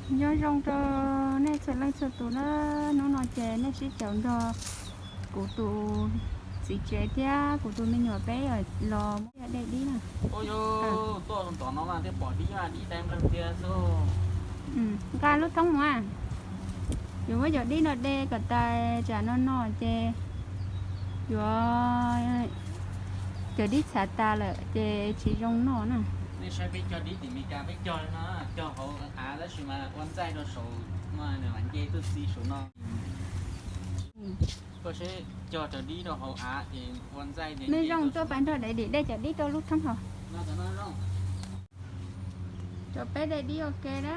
Nyob zoo rau nej txhua leej txhua tus na, hnub no ces nej sib caum nrog kuv tus txiv tsev thiab kuv tus me nyuam peb los muab dej dib na. Nqa lub thoob mus, yuav muab cov dib no de kom tas tsam no no ces yuav, cov dib txhav tas lawm ces tsis zoo noj na. Nej saib peb cog dib tim Meskas peb cog li no, cog hauv av tab sis mas ua ntxaij rau saum no, nws mam nce tuaj txi saum no. Koj saib, cog cov dib rau hauv av ces ua ntxaij. Nej zoo tuaj pab nrog dej dim dej cov dib rau lub thoob hauv. Cov peb dej dib ua ke na,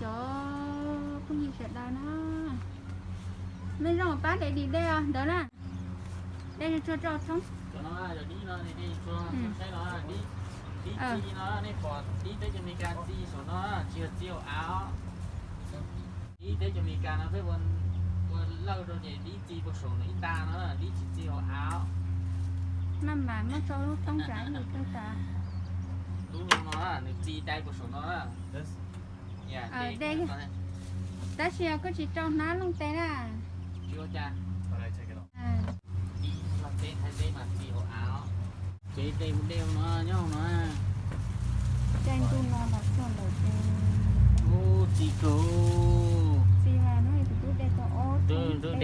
cov phooj ywg sawv daws na. Nej zoo pab dej dim dej os ntawd na. Dej tsuag rau thoob. Dib txi no, nej pom dib teb chaws Amelikas txi saum no, tsis yog txi hauv av. Dib teb chaws Amelikas no peb ua lawj rau ces dib txi puag saum no ib nta no, dib tsis txi hauv av. Maj mam muab rau lub thoob tsam ib yam li tas. Lub no nws txi dai puag saum no. Tab sis koj tsis rau hnab looj tes na. Dib Thaib teb mas txi hauv av. Ces dej ua dej no nyob no. Caij ntuj no los txog lawm ces txi kawg. Txi mas hnub ib kuv twb de tau ob, twb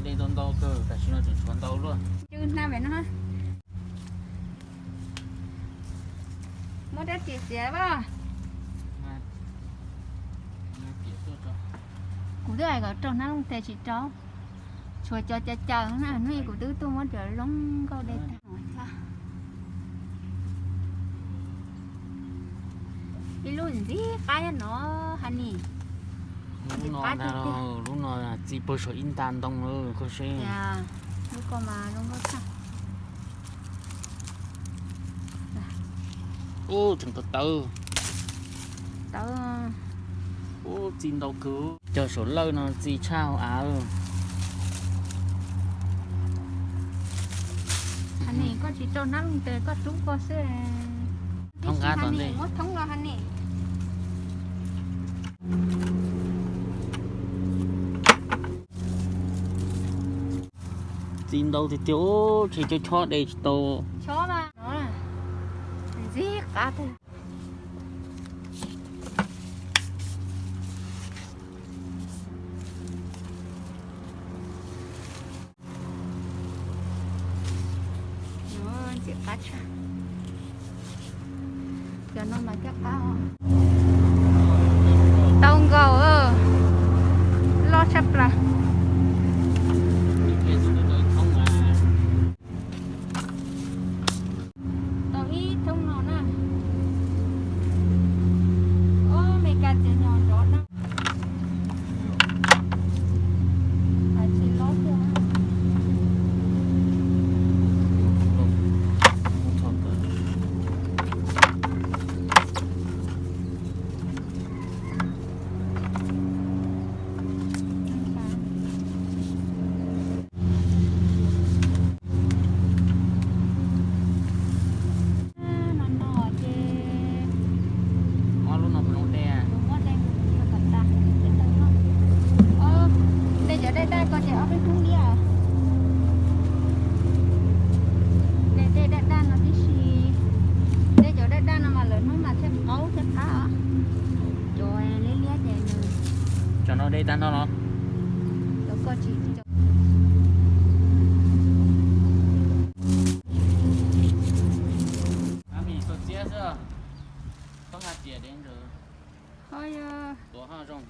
de tau ntau kawg, tam sim no tseem tshuav ntau luaj. Cw hnab pem no. Muab rab riam txiav as. Kuv twb hais kom rau hnab looj tes tsis rau. Tshuav cov caws caws na, hnub ib kuv twb tuaj muab cov zoo nkauj de tag. Ib lub ntxim qab no, Honey. Lub no, lub no txi puag saum ib nta ntoo lawm, koj saib. Lub ko mas zoo nkauj tshaj. Ub, tseem tawv tawv. Tawv. Ub, txi ntau kawg. Cog saum lawj no txi tshaj hauv av. Honey, koj tsis rau hnab looj tes koj rub ko xwb. Thoob qab tom ntej. Muab thoob los Honey. Txi ntau tiag tiag, ub, ces chob chob de tsis tau. Chob mas no ntxim qab tag. Ntxim qab tshaj. Cov no mas caj qab. Tau nkaus, loj tshaj plaws. Tau ib thoob no na. Ob, Meskas txiav nyom nrov na. Tsis lob tiag. No no ces muab lub no puas zoo de? Muab de kom tas. De cov daj daj ko ces ob peb hnub liab. De tej daj daj no tib si. De cov daj daj no mas lawv hnub mas thiaj qaub thiaj qab os. Cov liab liab ces nws, cov no de tag no los? Cov ko tsis. Ab, me txhua txiab xwb. Txhob nqa riam dev ntawd. Ho yog tuav ho zoo.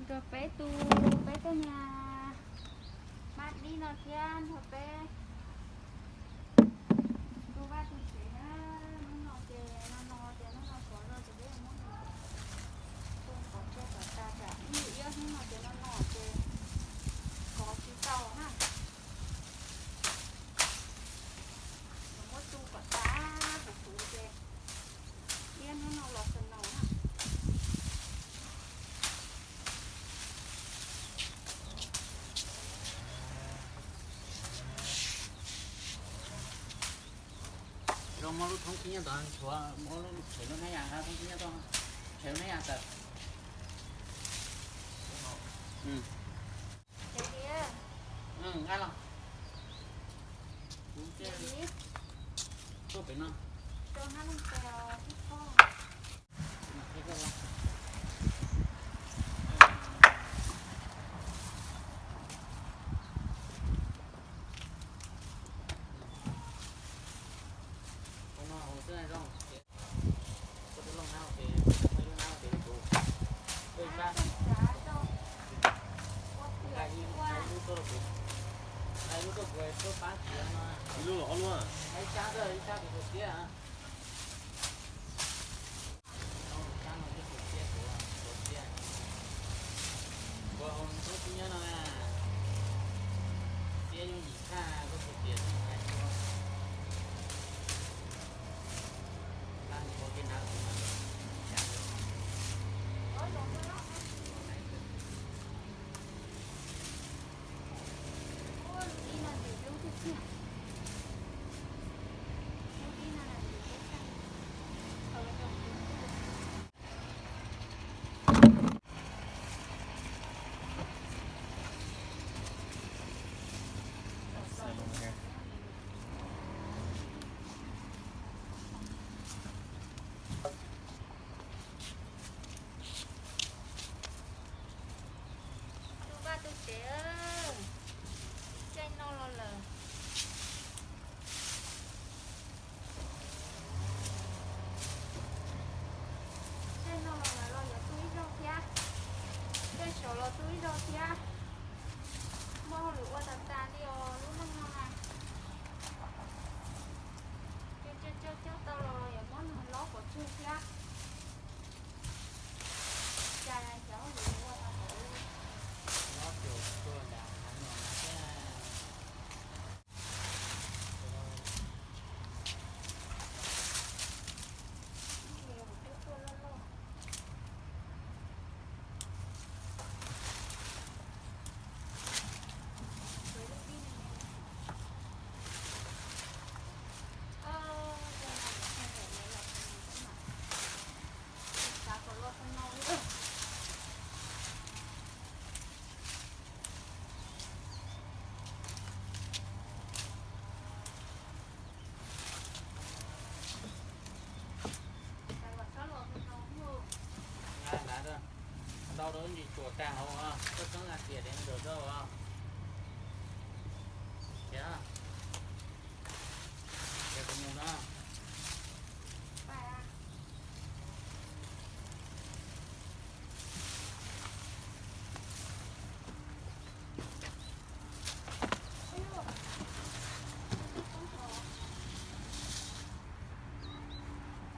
Nrog peb tu peb tej niag hmab dib no thiab nrog peb tu vaj tu tsev na. Hnub no ces no no ces hnub no kov zog ces peb yuav muab tu pov tseg kom tas tsam ib hnub no ces no no ces kov tsis tau na. Yuav muab tu kom tas huv huv ces ib hnub no los snow na. Muab lub thoob khib nyob tod nchuav, muab lub tshem lub hnab yas, thoob khib nyob tod, tshem lub hnab yas tawm. Nqa los. Kuv tuaj pem no. Tus no hauv xwb zoo. Koj twb looj hnab ua ke, muaj ib lub hnab ua ke li kuv. Koj ib pab. Nqa ib lub tuaj rau kuv. Nqa ib lub tuaj kuv, tuaj pab kiag no. Ib lub los ob lub? Nqa ib sab, ib sab kuv tus tiab. Ib sab no ib tus tiab, kuv tus tiab. Kuv hauv tus tub nyob no na. Tiab yooj yim tshaj koj tus tiab, hais tias Tus vaj tus tsev, caij no los lawm. Caij no los lawm los yuav tu ib zaug thiab. Caij saud los tu ib zaug thiab. Muaj hauj lwm ua tas tas li os lub neej no na. Coj coj coj tau los yuav muab nws lob pov tseg thiab. Cas xyov hauj lwm ua tas tas li. Lob cuag cuag nram hav no na thiab. Ntau rau ntsis tsuas tag hauv, koj txhob nqa tias dev ntawm rau. Ces, ces kuv mus no.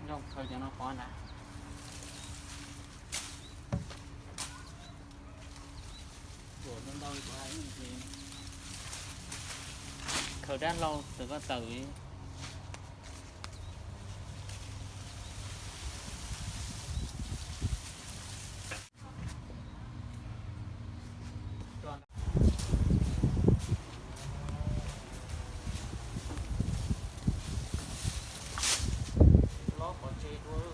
Nrog khaws cov no pov nrad. Khaws dab hlau txawm koj tawm li. Lob pov tseg dua.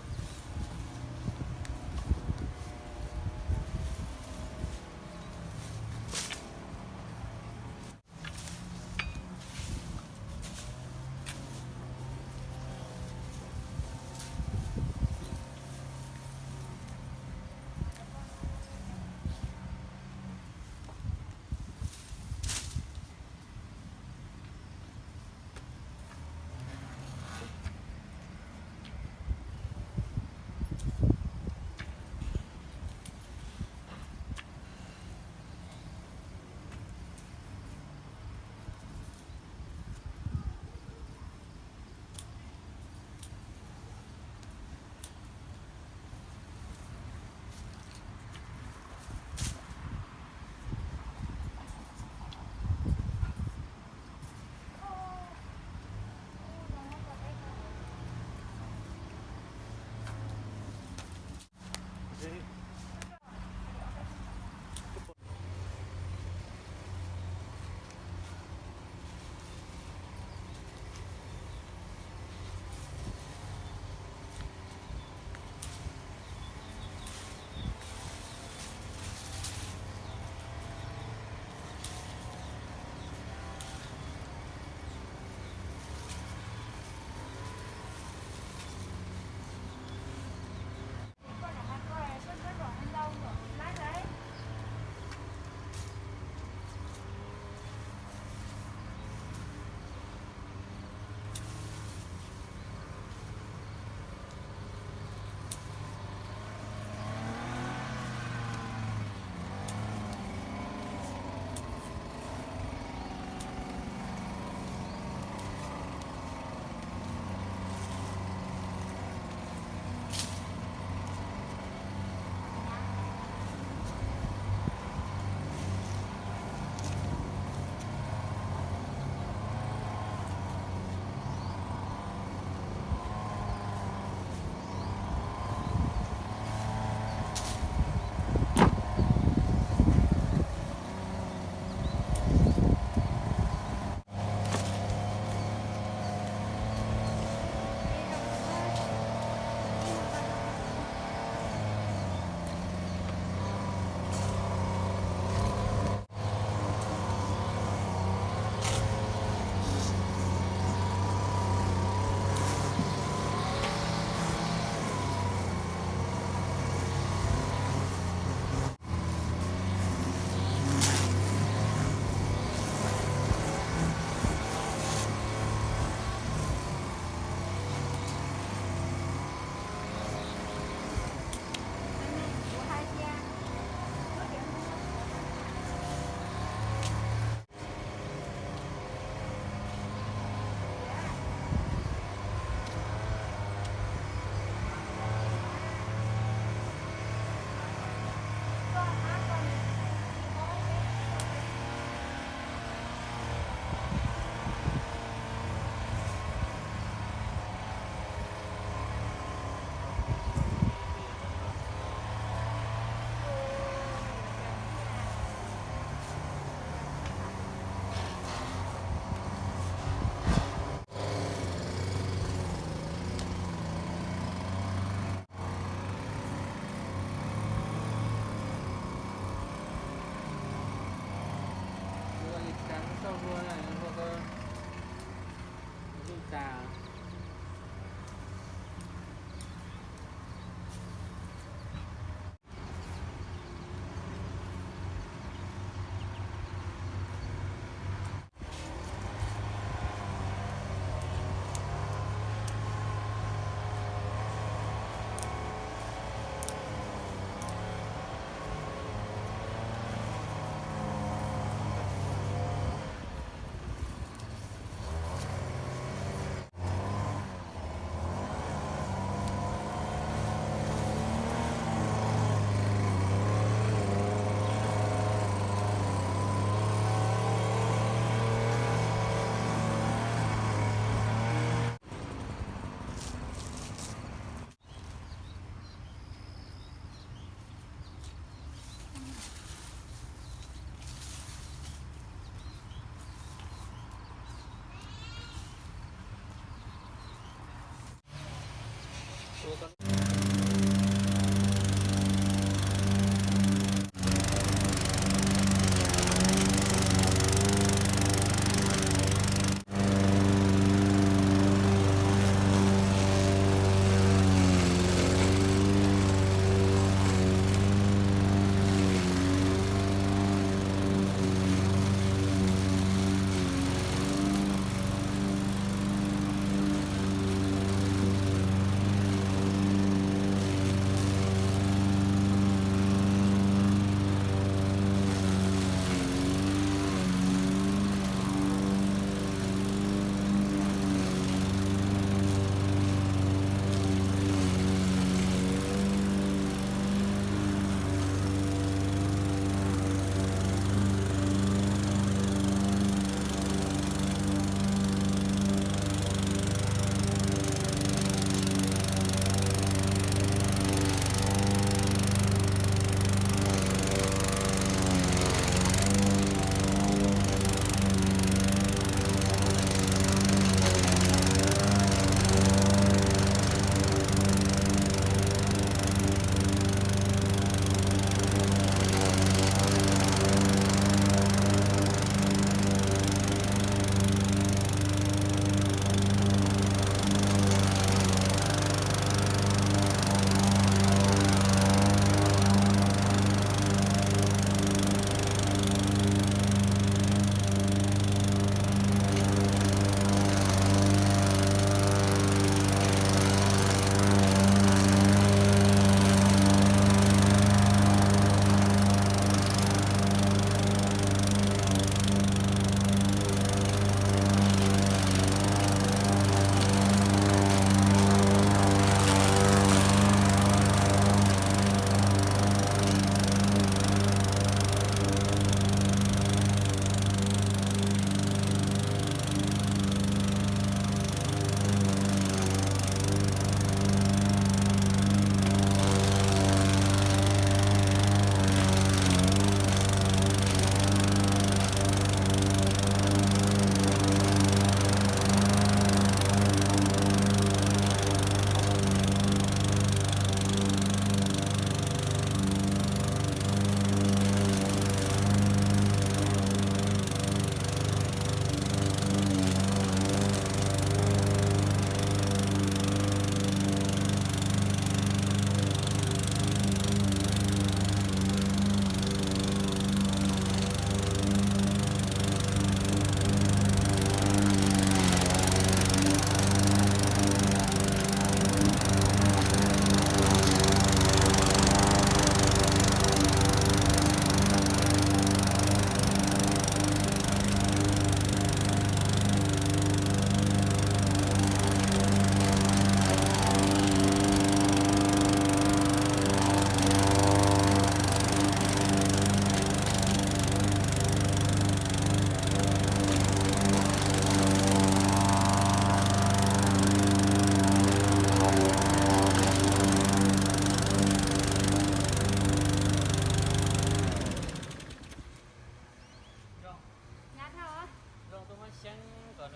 Nab,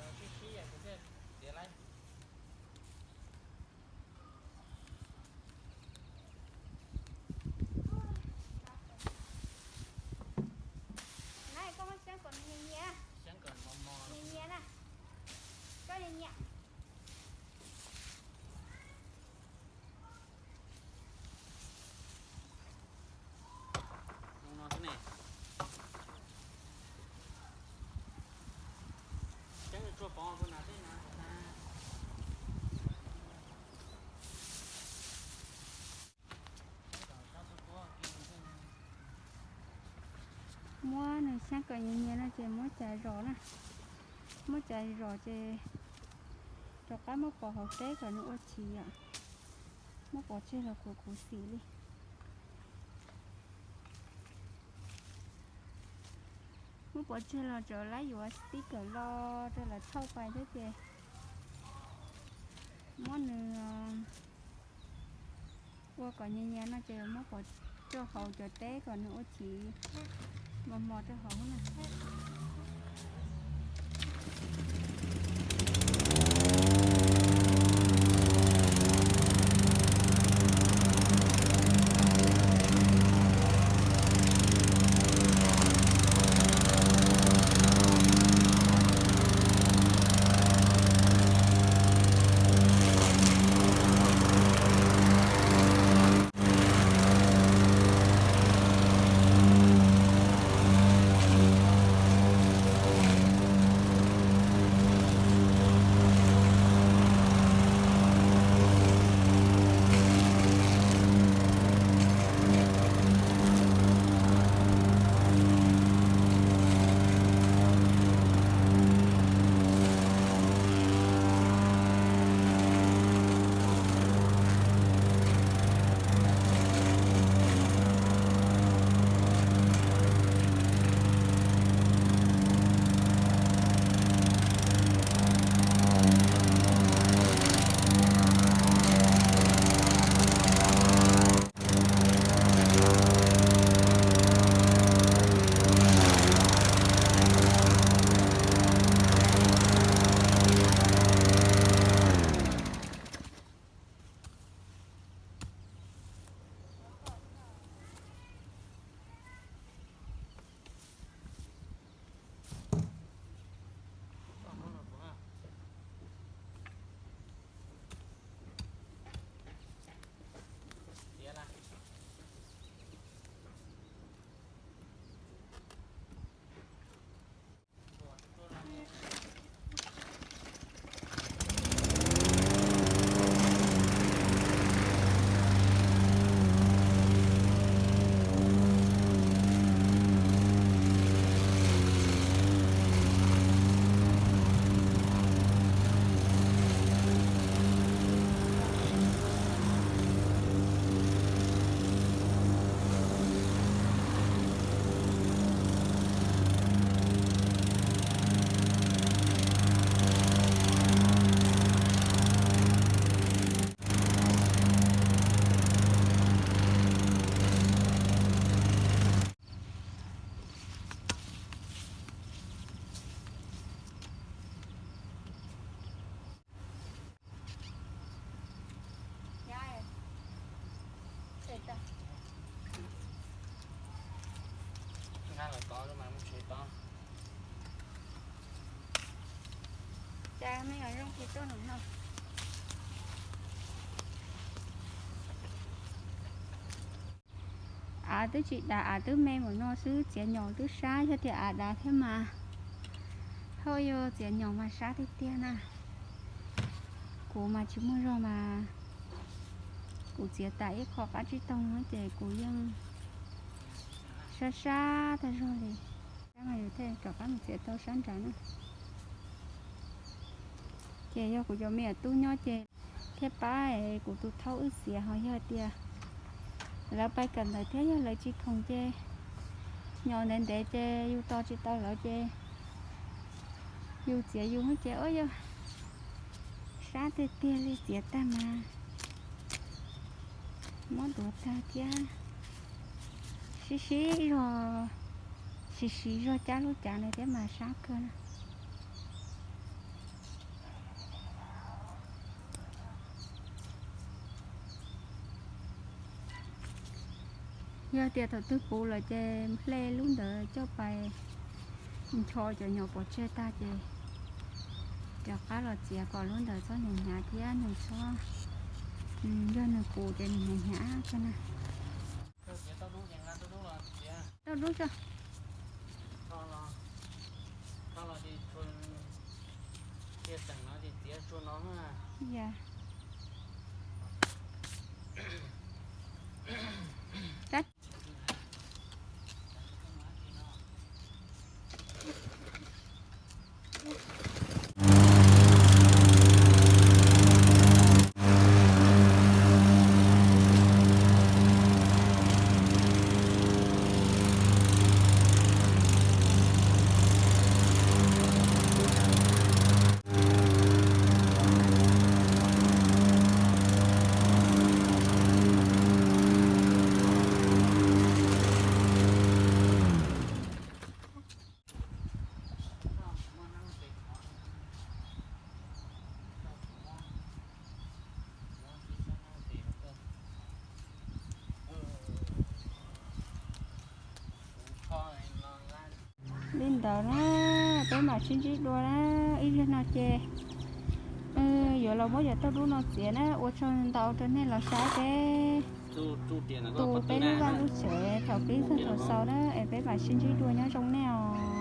koj muab xyab kom nws nyias nyias, nyias nyias na, koj nyias nyias. Muab nws xyab kom nyias nyias no ces muab cais zos na. Muab cais zos ces rov qab muab pov hauv teb kom nws ua chiv yom. Muab pov tseg los kuv khuv xim li. Muab pov tseg los tseem lawv yuav sticker los rau lawv thauj pais thiab ces muab nws ua kom nyias nyias no ces muab pov rau hauv cov teb kom nws ua chiv mos mos rau hauv na. Cas me nyuam zoo kis tuaj num no. Av twb tsis dav, av twb me mus no xwb, txiav nyom twb sab, yog tias av dav thiab mas, hauj, yuav txiav nyom mas sab tiag tiag na. Kuv mas tsis muaj zog mas kuv txiav tas ib qho qab tsib taug no ces kuv yeej sab sab tag zog li. Sab mas yus thiaj rov qab mus txiav tau sab nrad na. Ces yog kuv cov me nyuam tub nyob ces thiaj pab kuv tus thaub wb txiav, ho yog tias lawv pais kawm ntawv thiab yog lawv tsis khoom ces nyom ntev ntev ces yus tos tsis tau lawv ces yus txiav yus ces ua yog sab tiag tiag li, txiav tag mas muab tuav tag thiab. Sib sib zog, sib sib zog cab lub cav no thiab mas sab kawg na. Yog tias thaum twg puv lawm ces hle lub ntawd coj pais ncho cov nyom pov tseg tag ces rov qab los txiav kom lub ntawd txhob hnyav hnyav thiab nws txhob, yog nws puv ces nws hnyav hnyav tag na. Tau dub tso. Li ntawd na, peb mam sib ntsib dua na, ib zaug no ces yuav los muab cov tauj dub no txiav na, ua tsaug ntau rau nej los saib peb tu peb lub vaj lub tsev thaum pib txog thaum xaus na, es peb mam sib ntsib dua, nyob zoo nej os.